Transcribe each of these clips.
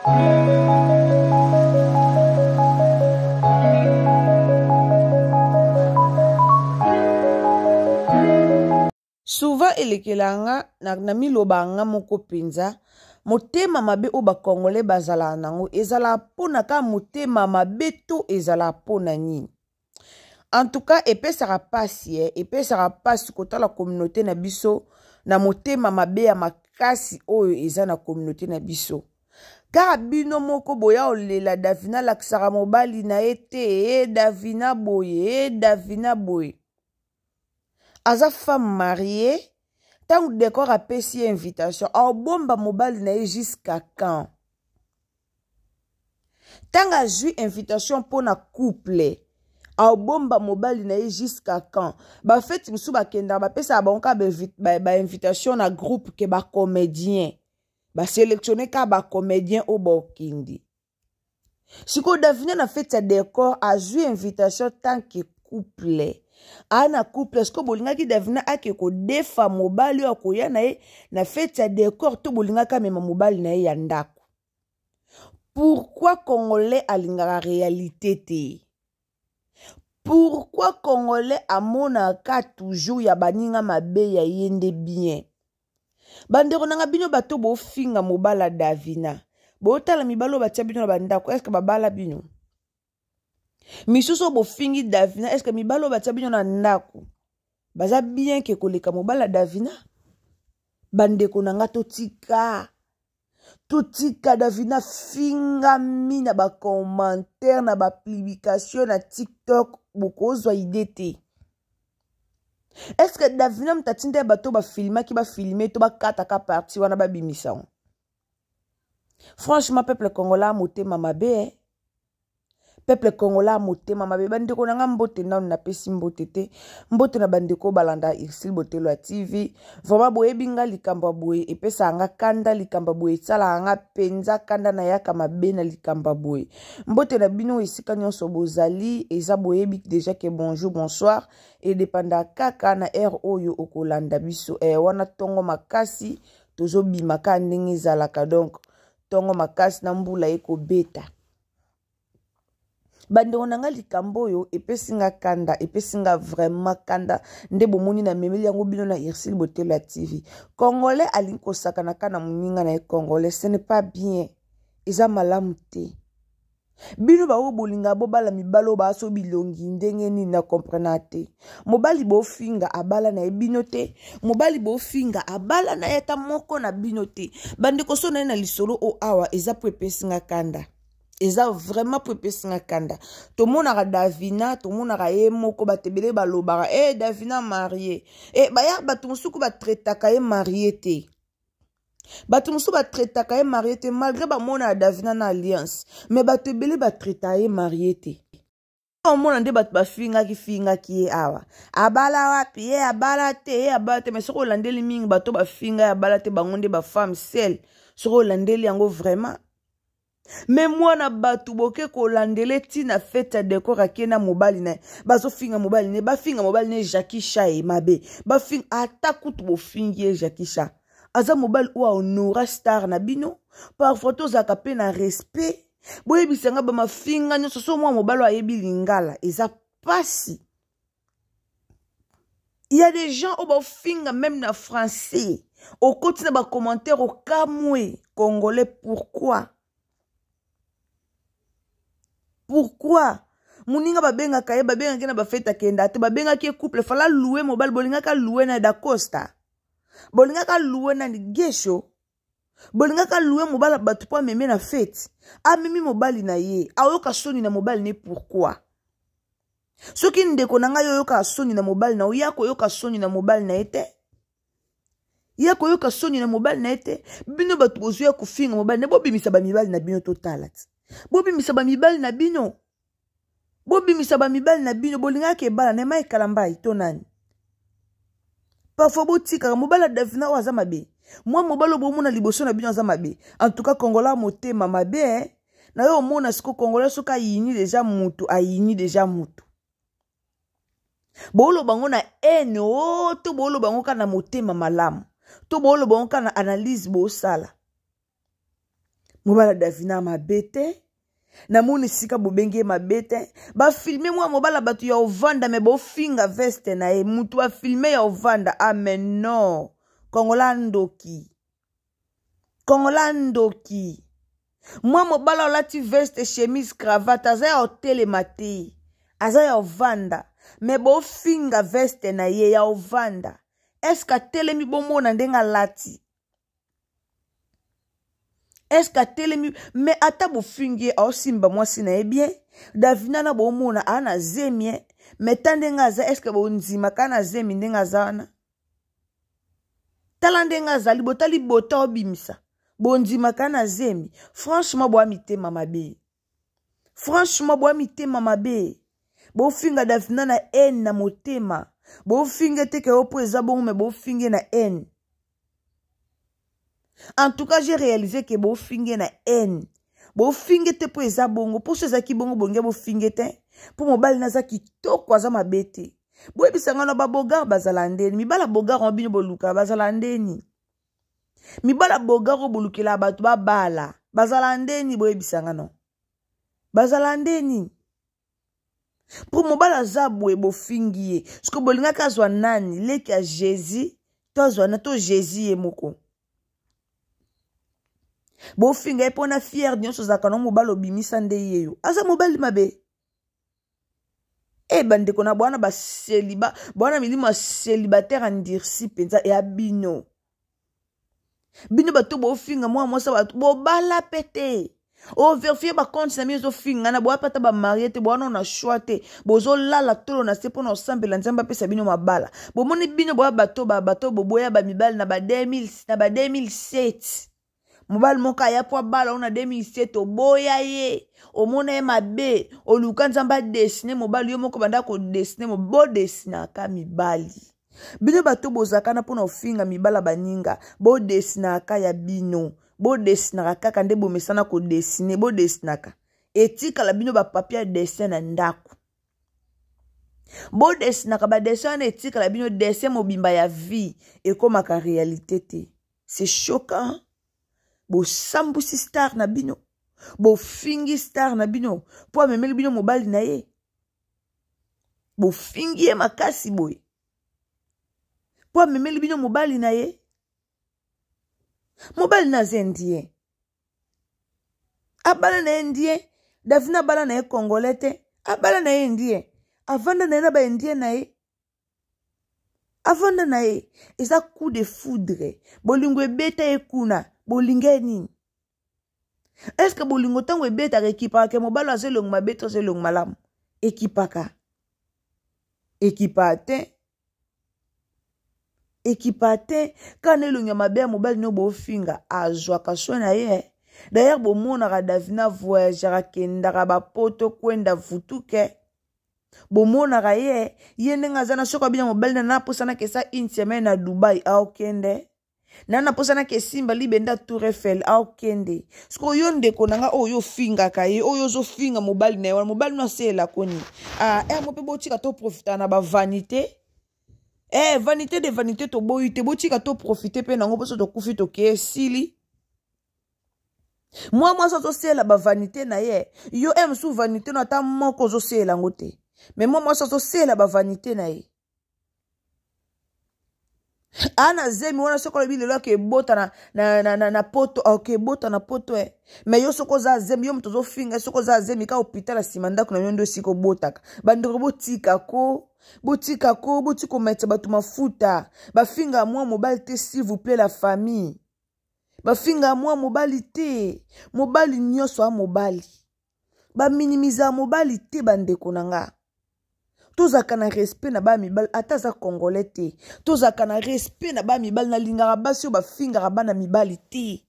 Souvent elekela nga na, na miloba nga moko mpenza motema mabe oyo bacongolais bazalaka nango ezalaka mpo na kaka motema mabe to ezalaka mpo na nini en tout cas epesaka mpasi eh, epesaka mpasi kotala communauté na biso na motema mabe ya makasi oyo eza na communauté na biso kaka bino moko boya olela davina alakisaka mobali na ye te e davina boye e davina boye aza femme mariée ntango decor apesi ye invitation aobomba mobali na ye jusqu'à quand ntango azwi invitation mpo na couple aobomba mobali na ye jusqu'à quand bafeti mosusu bakendaka bapesaka bango kaka bainvitation ba na groupe ke bacomédien baselectionne kaka bacomédien oyo baokende sikoyo davina na feti ya decor azwi invitation tant que couple aa na couple sikoyo bolingaki davina ake kodefa mobali oyo akoya na ye na feti ya decor to bolingaki amema mobali na ye ya ndako pourquoi congolais alingaka réalité te pourquoi congolais amonaka toujours ya baninga mabe ya ye nde bien bandeko na nga bino bato bofinga mobala davina botala mibali oyo batia bino na bandako eske babala bino misusu oyo bofingi davina eske mibali oyo batia bino na ndako baza bien ke koleka mobala davina bandeko na nga totika totika davina fingami na bacommentaire na bapublication na tiktok bokozwa ide te estce davina moto atinda ya bato bafilmaki bafilme to bakataka parti wana babimisa yango franchement peuple congolais motema mabe eh? Peuple congolais motema mabe bandeko na nga mbote nanu napesi mbote te mbote na bandeko balanda Ursule Botelo ya TV vraiment boyebi nga likambo ya boye epesaka nga kanda likambo ya boye esalaka nga mpenza kanda nayaka mabe na likambo ya boye mbote na bino esika nyonso bozali eza boyebi deja ke bonjour bonsoir edepanda kaka na heure oyo okolanda biso eh, wana tongo makasi tozobima kaka ndenge ezalaka donc tongo makasi na mbula ekobeta bandeko na nga likambo oyo epesi nga kanda epesi nga vraiment kanda nde bomoni na memeli yango bino na Ursule Botelo ya TV congolais alingi kosakana ka na moninga na ye congolais ce n'est pas bien eza malamu te bino baoyo bolinga bobala mibali oyo baaso bilongi ndenge nini na comprena te mobali bofinga abala na ye bino te mobali bofinga abala na ye ata moko na bino te bandeko so na ye na lisolo oyo awa eza mpo epesi nga kanda eza vraiment mpo epesi nga kanda tomonaka davina tomonaka ye moko bato ebele balobaka e eh, davina marie e eh, baya bato mosuku batraitaka ye marie te bato mosusu batraitaka ye marie te malgré bamonaka davina na alliance mais bato ebele batraitaka ye marie te omona nde bato bafingaki fingaki ye awa abala wapi ye abala te ye abala te mais soki olandeli mingi bato bafinga ye abala te bango nde bafemme sel soki olandeli yango vraiment me mwana bato boke kolandele ntina fete ya decor ake na mobali na ye bazofinga mobali ne bafinga mobali ne jacki sha ye mabe bafinga ata kutu bofingi ye jacki sha aza mobali oyo ahonora star na bino parfois tozalaka mpe na respect boyebisa nga bamafinga nyonso so mwa mobali oyo ayebi lingala eza pasi il y a des gens oyo baofinga meme na français okoti na bacommentaire okamwe congolais pourquoi pourquoi moninga babengaka ye babengaki na bafete akenda te babengaki ye couple fala loue mobali bolingaka loue na dacosta bolingaka loue nani gesho bolingaka loue mobali bato mpo ameme na fete amemi mobali na ye aoyoka soni na mobali ne pourkui soki ndeko na ngai oyokaka soni na mobali na yo ye akoyoka soni na mobali na ye te ye akoyoka soni na mobali na ye te bino bato bozwi ya kofinga mobali na bobimisa bamibali na bino totala ti bobimisa bamibali na bino bobimisa bamibali na bino bolingaka ebala na mai kalambai to nani parfois botikaka mobali ya davina oyo aza mabe mwa mobali oyo bomona liboso na bino aza mabe en tout cas kongola motema mabe eh? na yo omona siko congolais soki ayini deja mutu ayini deja mutu booloba ngo na haine o oh, to booloba ngo kaka na motema malamu to booloba ngo kaka na analyse bosala Mobali ya Davina mabe te. Namoni esika bobengi ye mabe te. Bafilme mwa mobali ya bato ya ovanda me bofinga veste na ye. Mutu bafilme ya ovanda. Ah mais non. Kongola ndoki. Kongola ndoki. Mwa mobali olati veste, chemise, cravate, aza ya otelema te. Aza ya ovanda. Me bofinga veste na ye ya ovanda. Est-ce que atelemi bomona ndenge alati? Est-ce que atelemi? Me ata bofingi ye aosimba mwasi na ye bien. Davina na bomona aa na zemi ye. Me ta ndenge aza, est-ce que bondimaka na zemi ndenge aza wana? Tala ndenge azali, botali bota obimisa. Bondimaka na zemi. Franchement, boa mitema mabe. Franchement, boa mitema mabe. Bofinga Davina na haine na motema. Bofinga te ke opo eza bongo, mais bofinge na haine. En tout cas, j'ai réalisé que bofinge na haine. Bofinge te po eza bongo. Poso ezaki bongo bonge bofinge te. Po mobali naza kitoko aza mabe te. Boyebisa nga na ba bogar bazala ndeni. Mibala bogar on bino boluka bazala ndeni. Mibala bogar o bolukela bato babala bazala ndeni boyebisa nga no. Bazala ndeni. Po mobali aza boye bofingi ye. Siko bolingaki azwa nani? Leki ya Jésus to azwa na to Jésus ye moko. Bofinga ye mpona fier nyonso ozalaka na mobali obimisa nde ye yo. Aza mobali mabe. E bandeko na bwana ba celibat, bwana milimo ya célibataire endurci mpenza ya bino. Bino bato bofinga mwa mwasi bato bobala pe te. Overfie ba compte na bino ezofinga na boya pata ba marie te, boya na choix te. Bozolala tolo na se mpona osambela Nzambe apesa bino mabala. Bomoni bino boya bato ba bato boboya ba mibali na ba 2000 na ba 2007. Mobali moko aya po abala ona 2007 oboya ye, omona ye mabe, oluka Nzambe adesine mobali yo moko banda kodesine, bodesinaka mibali. Bino bato bozalaka na mpona ofinga mibala baninga, bodesinaka ya bino, bodesinaka kaka nde bomesana kodesine, bodesinaka. Etikala bino ba papier ya dessin na ndako. Bodesinaka ba dessin wana etikala bino dessin mobimba ya vie ekomaka réalité te. C'est choquant. Bosambusi star na bino. Bofingi star na bino. Po amemeli bino mobali na ye. Bofingi ye makasi boye. Po amemeli bino mobali na ye. Mobali na aza indien. Abala na ye indien. Davina abala na ye congolais te. Abala na ye indien. Avanda na ye na ba indien na ye. Avanda na ye. Eza coup de foudre. Bolingo ebeta ye kuna. Bolingo ye nini? Est-ce que bolingo tango ebetaka ekipaka ke mobali aza elongo mabe to aza elongo malamu? Ekipaka. Ekipaka te. Ekipaka te. Kana elongo ya mabe ya mobali no bofinga, azwaka soin na ye. D'ailleurs bomonaka Davina voyageaka kendaka ba poto kwenda vutuke. Bomonaka ye, ye ndenge aza na soki abina mobali na na posa na kesa une semaine na Dubai aokende. Na na posa na kesimba libenda Tour Eiffel aokende. Siko yo ndeko na nga oyo ofingaka ye, oyo ozofinga mobali na ye wana, mobali no aseyela koni. Ah, eh, mo pe botika to profita na ba vanité. Eh, vanité de vanité toboyi te, botika to profiter pe nango poso tokufi toke esili. Mwa mwasi azosela ba vanité na ye, yo eh, mosusu vanité no ata moko ozosela yango te. Mais mwa mwasi azosela ba vanité na ye. Ana zemi wana soki olobi lelo akebota na poto, akebota na poto eh. Mais yo soki oza zemi, yo moto ozofinga, soki oza zemi ka hôpital ya nsima ndako na yo nde esika obotaka. Bandeko botika ko, botika ko, botika kometisa bato mafuta. Bafinga mwa mobali te, s'il vous plaît la famille. Bafinga mwa mobali te. Mobali nyonso a mobali. Baminimiza mobali te bandeko na nga. Tozalaka na respect na ba mibali, ata aza congolais te. Tozalaka na respect na ba mibali, nalingaka basi oyo bafingaka bana mibali te.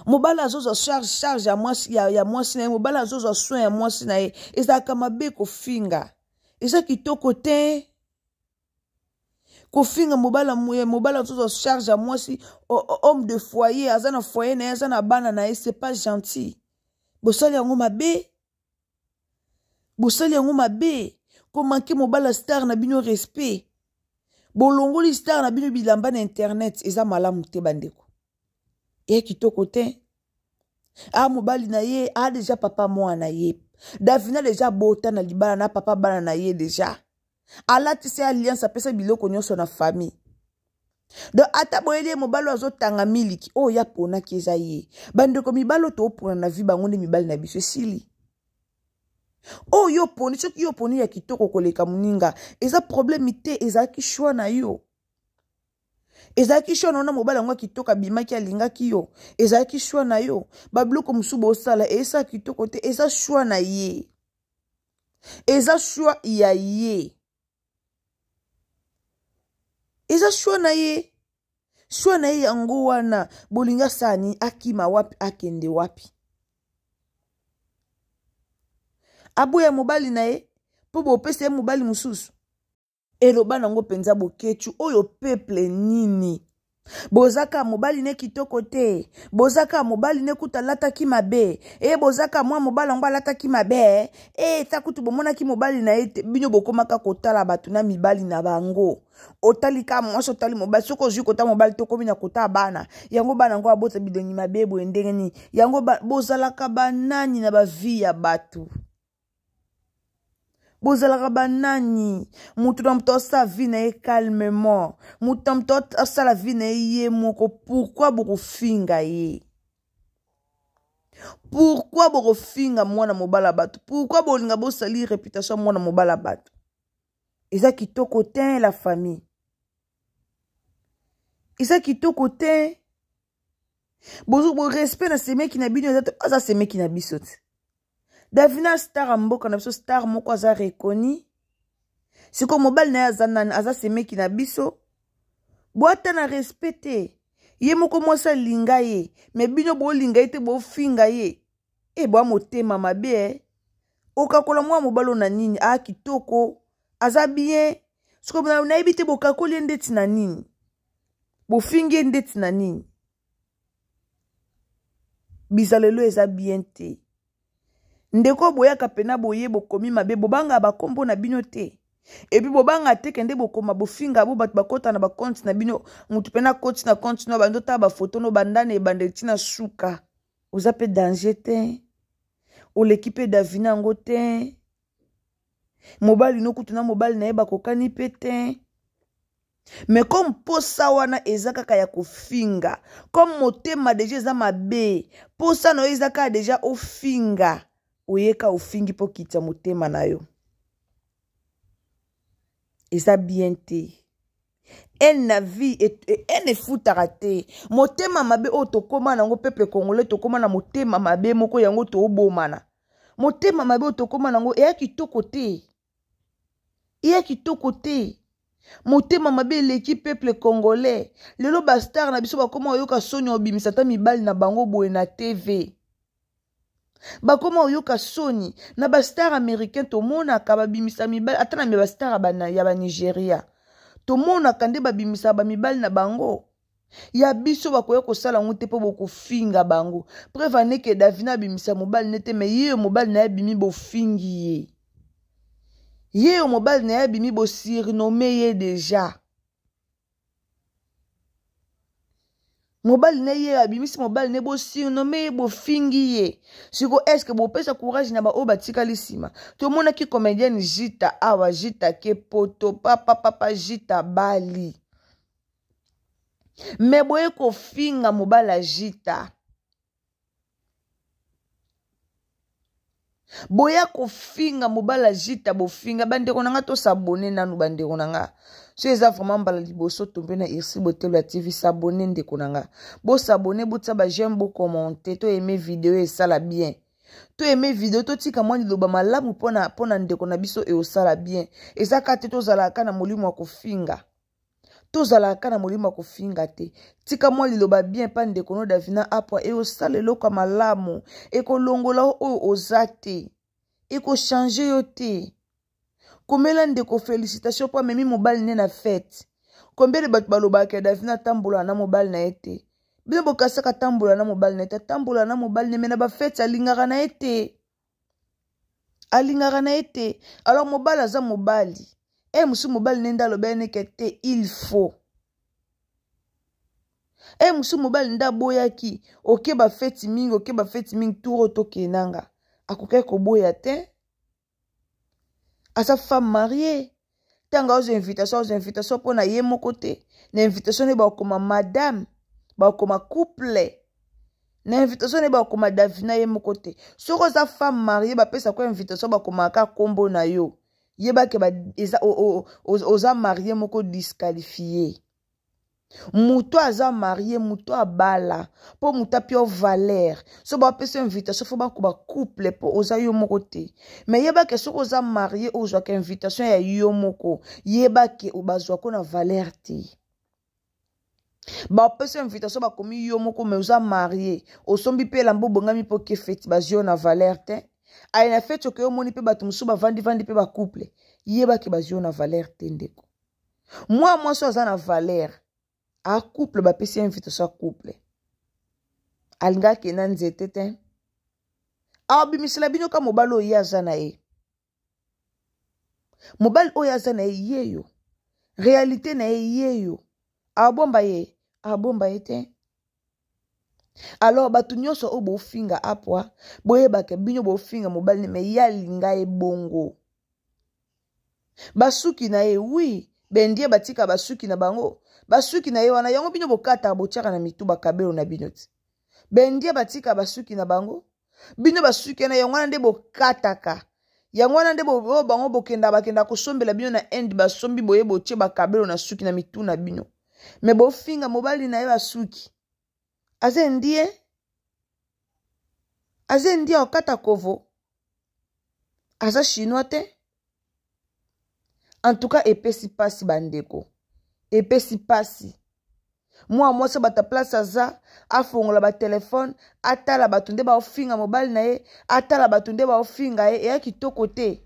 Mobali azozwa charge ya mwasi, ya mwasi na ye, mobali azozwa soin ya mwasi na ye. Ezalaka mabe kofinga. Eza kitoko te. Kofinga mobali ya mobali azozwa charge ya mwasi, homme de foyer, aza na foyer na ye, aza na bana na ye, c'est pas gentil. Bosali yango mabe. Bosali yango mabe. Komanke mobali ya star na bino respect. Bolongoli star na bino bilamba na internet, eza malamu te bandeko. Eya kitoko te. A mobali na ye a deja papa mwana ye. Davina deja abota na libala na papa bana na ye deja. Alatisi alliance apesa biloko nyonso na famille. Donc ata boyeli ye mobali oyo azotanga miliki oyo ye aponaki eza ye. Bandeko mibali oyo toopona na vie bango nde mibali na biso esili. Oyo yo oponi, soki yo oponi ya kitoko koleka moninga, eza problème te, ezalaki choix na yo. Ezalaki choix na yo na mobali yango ya kitoko abimaki alingaki yo. Ezalaki choix na yo. Ba biloko mosusu bosala esala kitoko te, eza choix na ye. Eza choix ya ye. Eza choix na ye. Choix na ye yango wana bolingi asala nini, akima wapi, akende wapi? Aboya mobali na ye mpo bopesa ye mobali mosusu. Eloba nango mpenza Boketshu, oyo peuple nini? Bozaka mobali ne kitoko te, bozaka mobali ne kutu alataki mabe, e bozaka mwa mobali yango alataki mabe, e ta kutu bomonaki mobali na ye te. Bino bokomaka kotala bato na mibali na bango. Otali ka mwasi, otali mobali, soki ozwi kota mobali te okomi na kota bana. Yango bana yango abota bilongi mabe boye ndenge nini? Yango bozalaka banani na ba vie ya bato? Bozalaka banani? Moto na moto asala vie na ye calmement, moto na moto asala vie na ye ye moko. Pourquoi bokofinga ye? Pourquoi bokofinga mwana mobali ya bato? Pourquoi bolinga bosali réputation ya mwana mobali ya bato? Eza kitoko te la famille, eza kitoko te. Bozo bo respect na semeki na bino eza te, aza semeki na biso te. Davina star ya mboka na biso, star moko aza reconnu. Siko mobali na ye aza nani? Aza semeki na biso. Boata na respect te. Ye moko mwasi alinga ye, me bino bolinga ye te, bofinga ye. E boa motema mabe eh. Okakola mwa mobali na nini? Ah kitoko, aza bien. Siko nayebi te bokakoli ye ndeti na nini? Bofingi ye ndeti na nini? Bizalelo eza bien te. Ndeko boyaka pena boye bokomi mabe, bobanga bakombo na bino te. Et puis bobanga te kende bokoma bofinga bo bato bakota na ba compte na bino, mutu pena koti na compte no bando ta ba photo no bandana ebandeli tina suka. Oza pe danger te. Oleki pe Davina yango te. Mobali no kutu na mobali na ye bakokani pe te. Mais comme posa wana eza kaka ya kofinga, comme motema deja eza mabe, posa na yo eza kaka deja ofinga, oyeka ofingi po kitisa motema na yo. Eza bien te. Haine na vie, haine efutaka te. Motema mabe oyo tokoma nango peuple congolais, tokoma na motema mabe moko yango tobomana. Motema mabe oyo tokoma nango eya kitoko te. Eya kitoko te. Motema mabe eleki peuple congolais. Lelo ba star na biso bakoma oyoka soni obimisa ata mibali na bango boye na TV. Bakoma oyoka soni na ba star américain tomonaka babimisa mibali ata na ba star ya ba Nigeria. Tomonaka nde babimisa ba mibali na bango. Ya biso bakoya kosala yango te mpo bokofinga bango. Preuve ane ke Davina abimisa mobali ne te, mais ye mobali na ye abimi bofingi ye. Ye mobali na ye abimi bosurnome ye deja. Mobali na ye abimisi mobali na ye bosurnome ye bofingi ye. Siko est-ce que bopesa courage na ba oyo batikali nsima? Tomonaki comédienne Jita awa, Jita ke poto papa papa Jita Bali. Me boye kofinga mobali ya Jita. Boya kofinga mobali ya Jita, bofinga bandeko na nga, tosabone nanu bandeko na nga. So eza vraiment mbala liboso tombe na Ursule Botelo ya TV, s'abonner ndeko na nga. Bosabone, botia ba j'aime, bo commenter, to aimer vidéo esala bien. To aimer vidéo, totika mwa liloba malamu pona ndeko na biso e osala bien. Eza ka te tozalaka na molimo ya kofinga. Tozalaka na molimo ya kofinga te. Tika mwa liloba bien pa ndeko no Davina Apwa e osala eloko ya malamu, ekolongola oyo oza te, ekochange yo te. Komela ndeko félicitation po amemi mobali ne na fête. Combien de bato balobaka ya Davina atambola na mobali na ye te? Bino bokasaka atambola na mobali na ye te, atambola na mobali na ye, mais na ba fête alingaka na ye te. Alingaka na ye te. Alors mobali aza mobali. Eh, mosusu mobali ne nde alobi neke te, il faut. E mosusu mobali nde aboyaki, oke bafeti mingi, oke bafeti mingi, tour oyo tokendanga. Akokaki koboya te. Aza femme mariée. Ntango azwa invitation, azwa invitation mpo na ye moko te. Na invitation nde bakoma madame, bakoma couple. Na invitation nde bakoma Davina ye moko te. Soki oza femme mariée, bapesa ko invitation, bakomaka kombo na yo. Yebake ba, eza, o, o, o, oza mariée moko disqualifié. Moto aza marie, moto abala, mpo moto apia valeur. So bapesa invitation, fo bakoba couple, mpo oza yo moko te. Mais yebake soki oza marie, ozwaka invitation ya yo moko, yebake bazwako na valeur te. Bapesa invitation, bakomi yo moko, mais oza marie, osombi mpe elamba, obongami mpo ke feti, bazwi yo na valeur te. Aye na feti oke, omoni mpe bato mosusu bavandi-vandi mpe bacouple, yebake bazwi yo na valeur te ndeko. Mwa mwasi aza na valeur, a couple bapesi ye invitation ya couple, alingaki na nzete te. Abimisela bino ka mobali oyo ye aza na ye, mobali oyo aza na ye yeyo, réalité na ye yeyo, abomba ye, abomba ye te. Alors bato nyonso oyo bofinga apwa, boyebaka bino bofinga mobali, me ye alinga ye bongo. Basuki na ye, oui, bendie batika basuki na bango, basuki na ye wana yango bino bokataka botiaka na mitu bakabelo na bino ti. Bendie batika basuki na bango, bino basuki na yango wana nde bokataka. Yango wana nde oyo bango bokenda, bakenda kosombela bino na Inde, basombi boye botie bakabelo na suki na mitu na bino. Me bofinga mobali na ye basuki. Aza indien? Aza indien okata kovo? Aza chinois te? En tout cas, epesi pasi bandeko. Epesi pasi. Mwa mwasi bata place aza, afongola ba telefone, atala bato nde baofinga mobali na ye, atala bato nde baofinga ye, eya kitoko te.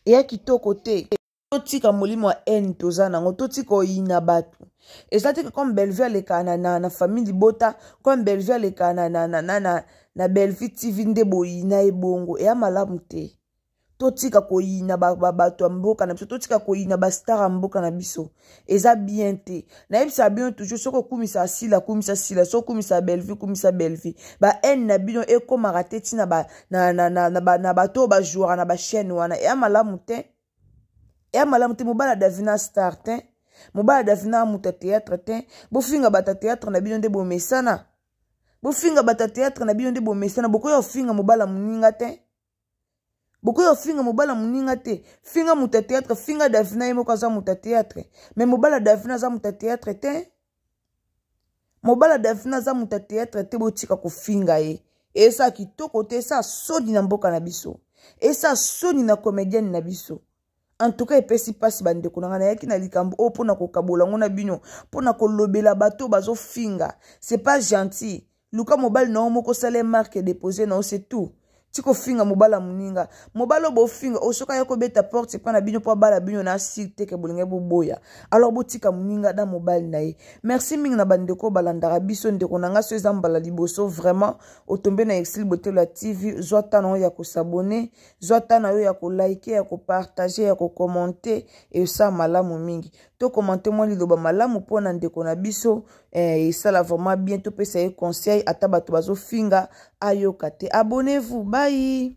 Eya kitoko te. Totika molimo ya haine toza nango, totika oyina bato. Eza te que comme Bellevue aleka na, na, na famille libota, comme Bellevue aleka na, na, na, na, na, na Bellevue TV nde boyina ye bongo. Eya malamu te. Totika koyina bato ya mboka na biso, totika koyina ba star ya mboka na biso. Eza bien te. Nayebisaka bino toujours, soki okumisa Sila, kumisa Sila, soki okumisa Bellevue, kumisa Bellevue. Ba haine na bino ekomaka te ntina ba, na, na, na, na, na, na bato oyo bajouaka na ba chaîne wana. Eya malamu te. Eya malamu te. Mobali ya Davina star te. Mobali ya Davina moto ya théâtre te. Bofinga bato ya théâtre na bino nde bomesana. Bofinga bato ya théâtre na bino nde bomesana. Bokoya ofinga mobali ya moninga te. Bokoya ofinga mobali ya moninga te. Finga moto ya théâtre, finga Davina ye moko aza moto ya théâtre. Mais mobali ya Davina aza moto ya théâtre te. Mobali ya Davina aza moto ya théâtre te, botika kofinga ye. Esa kitoko te, esa soni na mboka na biso. Esa soni na comédienne na biso. En tout cas, epesi pasi bandeko na nga, nayaki na likambo oyo mpona kokabola ngo na bino, mpona kolobela bato bazofinga. C'est pas gentil. Luka mobali na yo moko, sala marque déposée na yo, c'est tout. Ti kofinga mobali ya moninga. Mobali oyo bofinga, oyo soki aya kobeta porte epa na bino mpo abala bino na asile te ke bolingi boboya. Alors botika moninga na mobali na ye. Merci mingi na bandeko balandaka biso. Ndeko na nga, so eza mbala liboso vraiment otombe na Exil Botelo ya TV, zwa temps na yo ya kosabonner, zwa temps na yo ya kolike, ya kopartager, ya kokommente, esala malamu mingi. Tokommente mwa liloba malamu mpona ndeko na biso, esala vraiment bien, topesa ye conseil ata bato bazofinga ayoka te. Abonnez-vous, bye.